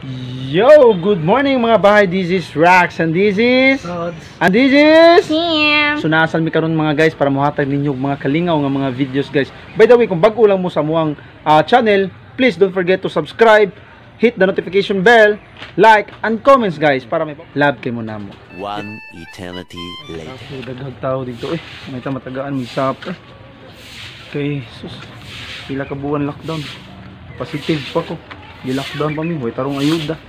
Yo, good morning, mga bahay. This is Rax and this is Rods. And this is Kim. So naasan mi karon, mga guys, para mohatag ninyo og mga kalingaw nga mga videos, guys. By the way, kung bag-o lang mo sa amuang channel, please don't forget to subscribe, hit the notification bell, like and comments, guys, para may love kay mo namo. One eternity later. Okay, daghang tao dito eh. May ta matagaan mig sap eh. Kay sus, pila ka buwan lockdown. Positive pa ko. Gi-lockdown pa mi, way tarong ayuda.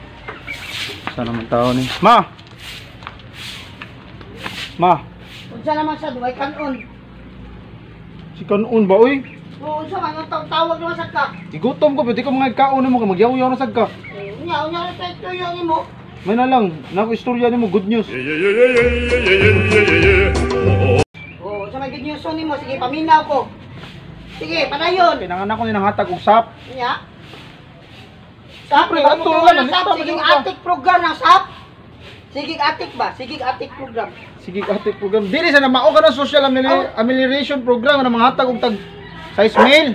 Sana man tao ni. Ma. Ma, Unsa naman sa duway kanon? Si kanon ba oy? Oo, unsa man ang tawag naman sa ka? Igutom ko, pwede ka mga kaon mo ka magyaw-yaw na sad ka. Unya, unya ra tayo tuyo nimo. May na lang, nako istorya nimo, good news. Oo, unsa may good news nimo? Sige, paminaw ko. Sige, padayon. Kailangan ako ni nanghatag og sap. Unya. Sap, Siyempre, di ba ato mo lang, ng nalista SAP? pa Sige, gyud ka. atik program ng SAP. Sige, atik ba? Sige, atik program. Sige, atik program. Dili sa na mao ka ng social amelioration program nga manghatag og tag size mail.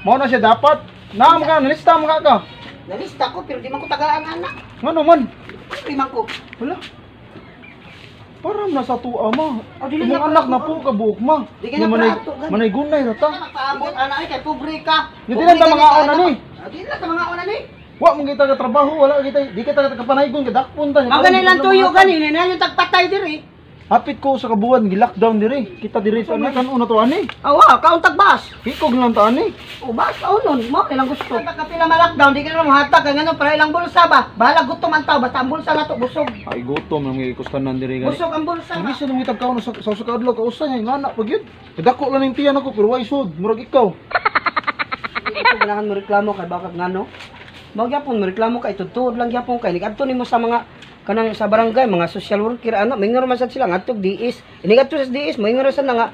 Mao na siya dapat. Naa mo ka, nalista mo ka ka. Nalista ko pero di man ko tagaan anak. Ngano man? Di man ko. Wala. Para na sa tuwa ma. Oh, dili Imong na anak para na po ka buok ma. Di ka na Manay, para ato, gani. manay gunay ra ta. Magpaabot anak ay kay pobre ka. Di lang ta Pobre mga ka, una ni. Ah, di lang ta mga una ni. Wa mo kita ka trabaho, wala kita, di kita ka panaygon kay dakpon ta. Mga ganun lang tuyo gani, na yung tagpatay diri. Hapit ko sa kabuan gi-lockdown diri. Kita diri sa ano kan una to ani. Awa, kauntag bas. Hikog lang ta ani. O bas, kaunon, mo ilang gusto. Kapila ma-lockdown, di ka na mohatag kay ngano para ilang bulsa ba? Bahala gutom ang tao, basta ang bulsa nato busog. Ay, gutom nang gikustanan diri gani. Busog ang bulsa Ang ba? bisa nang itag kaon sa kaadlaw kausa niya ngana pag yun. Dako lang ning tiyan ako pero why sud murag ikaw. Hindi ko ganahan mo reklamo kay baka ngano. Mao gyapon mo reklamo kay tuod lang gyapon kay nigadto nimo sa mga kanang sa barangay mga social worker ana moingon man sad sila ngadtog DS. Inigadto sa DS moingon sad na nga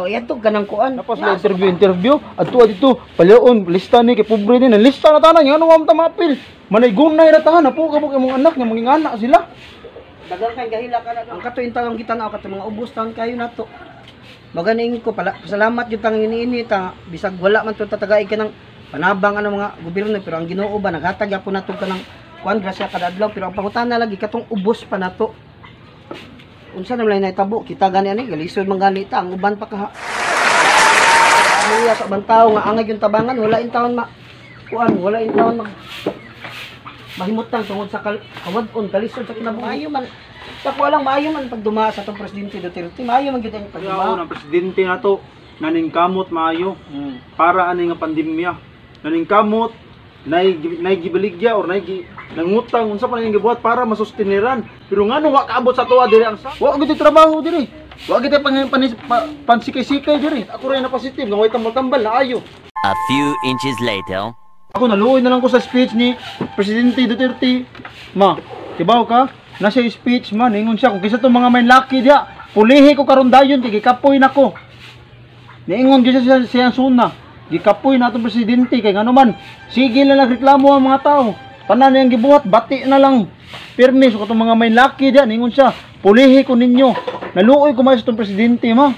iadto kanang kuan. Napas na interview interview adto dito palyon lista ni kay pobre ni lista na tanan ngano wa man ta maapil. Manay gunay ra tahan po ka imong anak nga mangingana sila. Dagang kay gahila ka na. Ang katuin taong kita na kato mga ubos taon kayo nato. Maganing ko pala pasalamat gyud tang iniini ta bisag wala man to tatagaig ka ng panabang ano mga gobyerno pero ang Ginoo ba naghatag gyapon nato kanang kuan grasya kada adlaw pero ang pangutana lagi katong ubos pa nato. Unsa na man nahitabo kita gani ani galisod man gani ta ang uban pa ka. Luya sa ubang tao nga angay yung tabangan wala in taon ma kuan wala in taon mag mahimutang tungod sa kawad-on kalisod sa kinabuhi. Maayo man sa kuha lang maayo man pagduma sa atong presidente Duterte. Maayo man gyud ang Kaya pagduma. ang presidente nato naningkamot maayo para ani nga pandemya. Naningkamot nay nay gibaligya or nay nangutang unsa pa nang gibuhat para masusteniran. Pero ngano wa kaabot sa tuwa diri ang sa. Wa gyud trabaho diri. Wa gyud pansikay-sikay diri. Ako ra na positive nga way tambal-tambal na ayo. A few inches later. Ako naluoy na lang ko sa speech ni Presidente Duterte. Ma, kibaw ka? Nasa speech man, ningon siya kung kinsa tong mga may lucky diya, pulihi ko karon dayon kay gikapoy nako. Niingon gyud siya siyang suna. Gikapoy na atong presidente kay ngano man, sige na lang reklamo ang mga tao. Tanan niyang gibuhat, bati na lang. Pirmi so katong mga may lucky diya, ningon siya, pulihi ko ninyo. Naluoy ko man sa atong presidente, ma.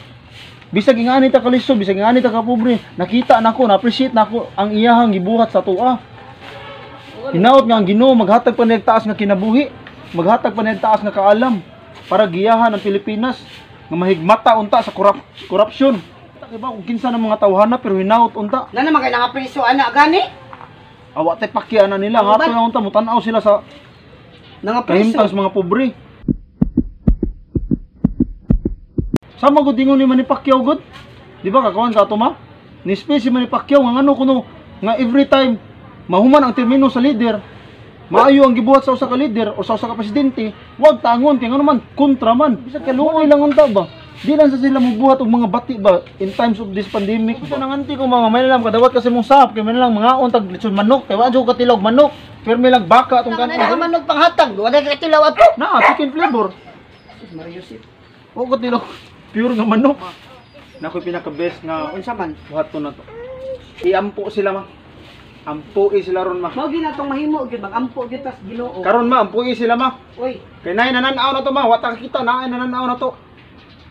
Bisag ingani ta kalisod, bisag ingani ta kapobre, nakita nako, na-appreciate nako ang iyahang gibuhat sa tuwa. Hinaot nga ang Ginoo maghatag pa niyag taas nga kinabuhi, maghatag pa niyag taas nga kaalam para giyahan ang Pilipinas nga mahigmata unta sa korupsyon. Diba kung kinsa ng mga tawhana pero hinaot unta. Na naman kay nangapriso ana gani? Awa tay pakiana nila, Ang ngato uban. na unta mutan-aw sila sa Nangapriso. kahimtang sa mga pobre. Sama gud ingon ni Manny Pacquiao gud. Di ba kakawan ka ato ma? Ni speech si Manny Pacquiao nga ngano kuno nga every time mahuman ang termino sa leader, maayo ang gibuhat sa usa ka leader o sa usa ka presidente, wag tangon kay ngano man kontra man. Bisag kaluoy lang unta ba. Di lang sa sila mobuhat og mga bati ba in times of this pandemic. Bisa nanganti ko mga may lang kadawat kasi mong sap kay may lang mga tag litson manok kay wa jud katilog manok. Pirmi lang baka atong Nang kanon. na manog panghatag, wala kay tilaw ato. Na, chicken flavor. Sus Maria Joseph. O katilog pure nga manok. Nakoy pinaka best nga Unsa man? buhat to na to. Iampo sila ma. Ampu'i sila ron ma. Mao gyud natong mahimo gyud magampo gyud tas Ginoo. Karon ma, ampu'i sila ma. Uy, Kay nay nananaw na to ma, wa ta kakita na nananaw na to.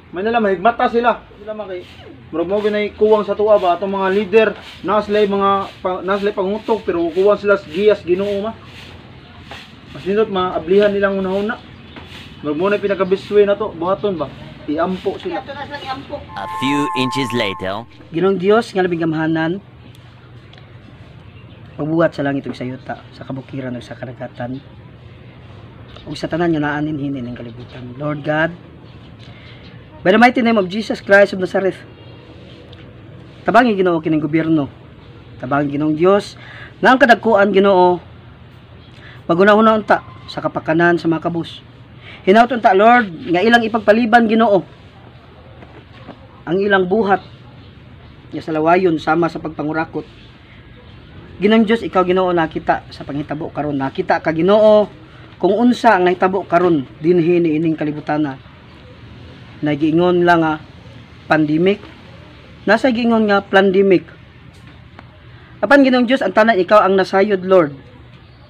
May nila mahigmata sila. Sila ma kay murag mo ginay kuwang sa tuwa ba atong mga leader na sila mga na sila pangutok pero kuwang sila sa giyas Ginoo ma. Mas nindot maablihan nilang una-una. Murag mo na pinaka-best way na to, buhaton ba? Iampo sila. Ato na silang iampo. A few inches later. Ginoong Dios nga labing gamhanan, pagbuhat sa langit ug sa yuta, sa kabukiran ug sa karagatan, ug sa tanan nga naa dinhi ning kalibutan. Lord God, by the mighty name of Jesus Christ of Nazareth, tabangi, Ginoo, kining gobyerno. Tabangi, Ginoong Dios, nga ang kadagkuan, Ginoo, magunahuna unta sa kapakanan sa mga kabus. Hinaut unta, Lord, nga ilang ipagpaliban, Ginoo, ang ilang buhat nga sa lawayon sama sa pagpangurakot. Ginoong Dios, ikaw, Ginoo, nakita sa panghitabo karon. Nakita ka, Ginoo, kung unsa ang nahitabo karon dinhi niining kalibutana. Nagiingon lang nga pandemic, nasa giingon nga plandemic. Apan, Ginoong Dios, ang tanan ikaw ang nasayod, Lord,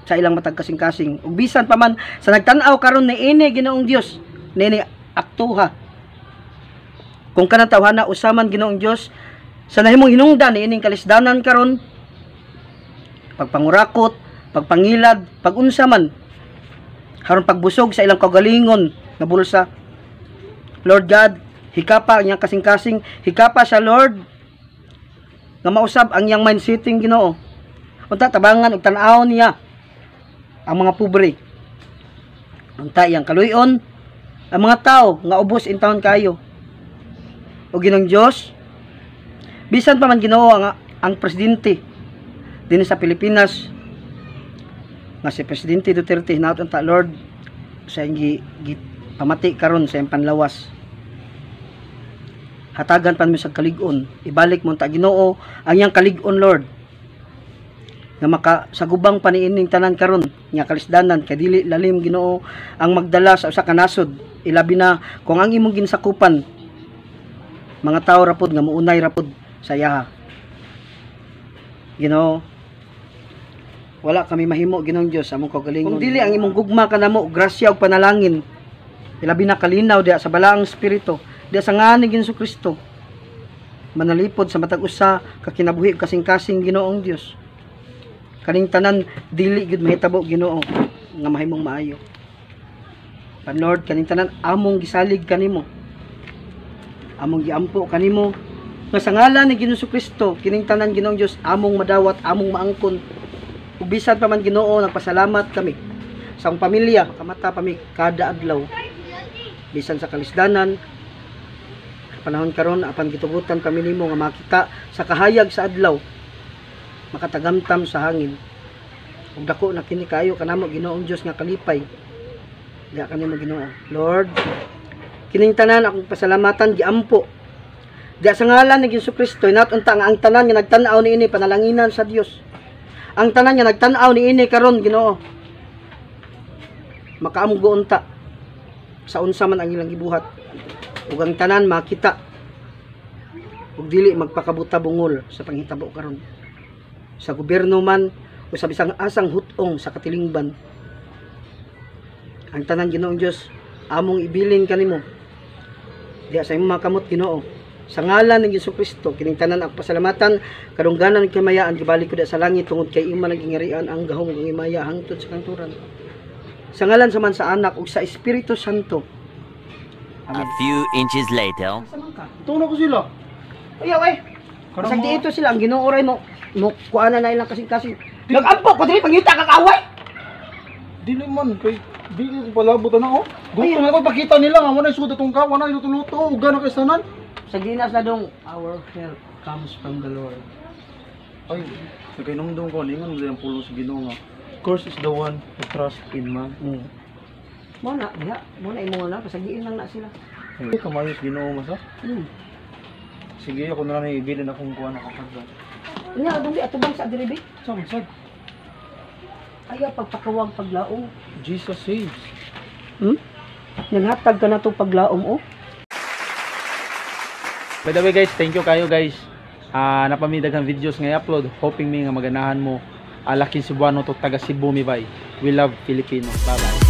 sa ilang matag kasing-kasing. Ug bisan pa man sa nagtan-aw karon niini, Ginoong Dios, niini aktuha. Kung kanang tawhana usaman, Ginoong Dios, sa nahimong hinungdan niining kalisdanan karon, pagpangurakot, pagpangilad, pagunsa man aron pagbusog sa ilang kaugalingon nga bulsa. Lord God, hikapa ang iyang kasing-kasing, hikapa siya, Lord, nga mausab ang iyang mind setting, Ginoo. Unta tabangan ug tan-awon niya ang mga pobre. Unta iyang kaluy-on ang mga tao nga ubos intawon kayo. O Ginoong Dios, bisan pa man, Ginoo, ang presidente dinhi sa Pilipinas nga si Presidente Duterte, hinaut unta, Lord, sa iyang gi pamati karon sa iyang panlawas, hatagan pa mo sa kalig-on. Ibalik mo ta, Ginoo, ang iyang kalig-on, Lord, nga makasagubang pa niining tanan karon nga kalisdanan, kay dili lalim, Ginoo, ang magdala sa usa ka nasod, ilabi na kung ang imong ginsakupan mga tao rapod nga muunay rapod sa iyaha. Ginoo, wala kami mahimo, Ginoong Dios, sa among kaugalingon kung dili ang imong gugma kanamo, grasya ug panalangin, ilabi na kalinaw diha sa Balaang Espiritu, diha sa ngalan ni Ginoong Kristo, manalipod sa matag usa ka kinabuhi ug kasing-kasing. Ginoong Dios, kaning tanan dili gyud mahitabo, Ginoo, nga mahimong maayo pan. Lord, kaning tanan among gisalig kanimo, among giampo kanimo, nga sa ngalan ni Ginoong Kristo, kining tanan, Ginoong Dios, among madawat, among maangkon. Ug bisan pa man, Ginoo, nagpasalamat kami sa akong pamilya, makamata pa mi kada adlaw bisan sa kalisdanan panahon karon, apan gitugutan kami nimo nga makita sa kahayag sa adlaw, makatagamtam sa hangin, ug dako na kini kayo kanamo, Ginoong Dios, nga kalipay diha kanimo, Ginoo. Lord, kining tanan akong pasalamatan, giampo diha sa ngalan ni Hesus Kristo. Hinaut unta nga ang tanan nga nagtan-aw niini, panalanginan sa Dios ang tanan nga nagtan-aw niini karon, Ginoo, makaamgo unta sa unsa man ang ilang gibuhat, ug ang tanan makita ug dili magpakabuta bungol sa panghitabo karon sa gobyerno man o sa bisang asang hutong sa katilingban. Ang tanan, Ginoong Dios, among ibilin kanimo diha sa imong mga kamot, Ginoo, sa ngalan ni Hesus Kristo. Kining tanan ang pasalamatan, kadungganan ug kamayaan gibalik ko diha sa langit, tungod kay imo nagingarian ang gahom ug himaya hangtod sa kangturan, sa ngalan sa man sa Anak ug sa Espiritu Santo. A few inches later. Asa man ka? Tuno ko sila. Ayaw eh. Karang Bisag dito sila ang Ginoo ray mo mo kuana na ilang kasing-kasing. Nagampo ko diri pangita kag away. Dili man kay dili ko palabot ana oh. Gusto na ko pakita nila nga wala sud atong ka, wala luto-luto, uga na kay sanan. Sa ginas na dong, our help comes from the Lord. Ay, nakainumdum ko ningon mo ang pulong sa Ginoo nga, "Curse is the one who trust in man." Mo na diha, mo na imo na pasagiin lang na sila. Ay, kamayo sa Ginoo masa. Sige, ako na lang ibilin akong kuha na kakanta. Nya dong di atubang sa diri bi. Sa sad. Ayaw pagpakawag paglaom. Jesus saves. Nanghatag ka na to paglaom oh. By the way guys, thank you kayo guys. Ah, napamidag ang videos nga i-upload, hoping mi nga maganahan mo. Alakin Cebuano to taga Cebu mi bay. We love Filipino. Bye bye.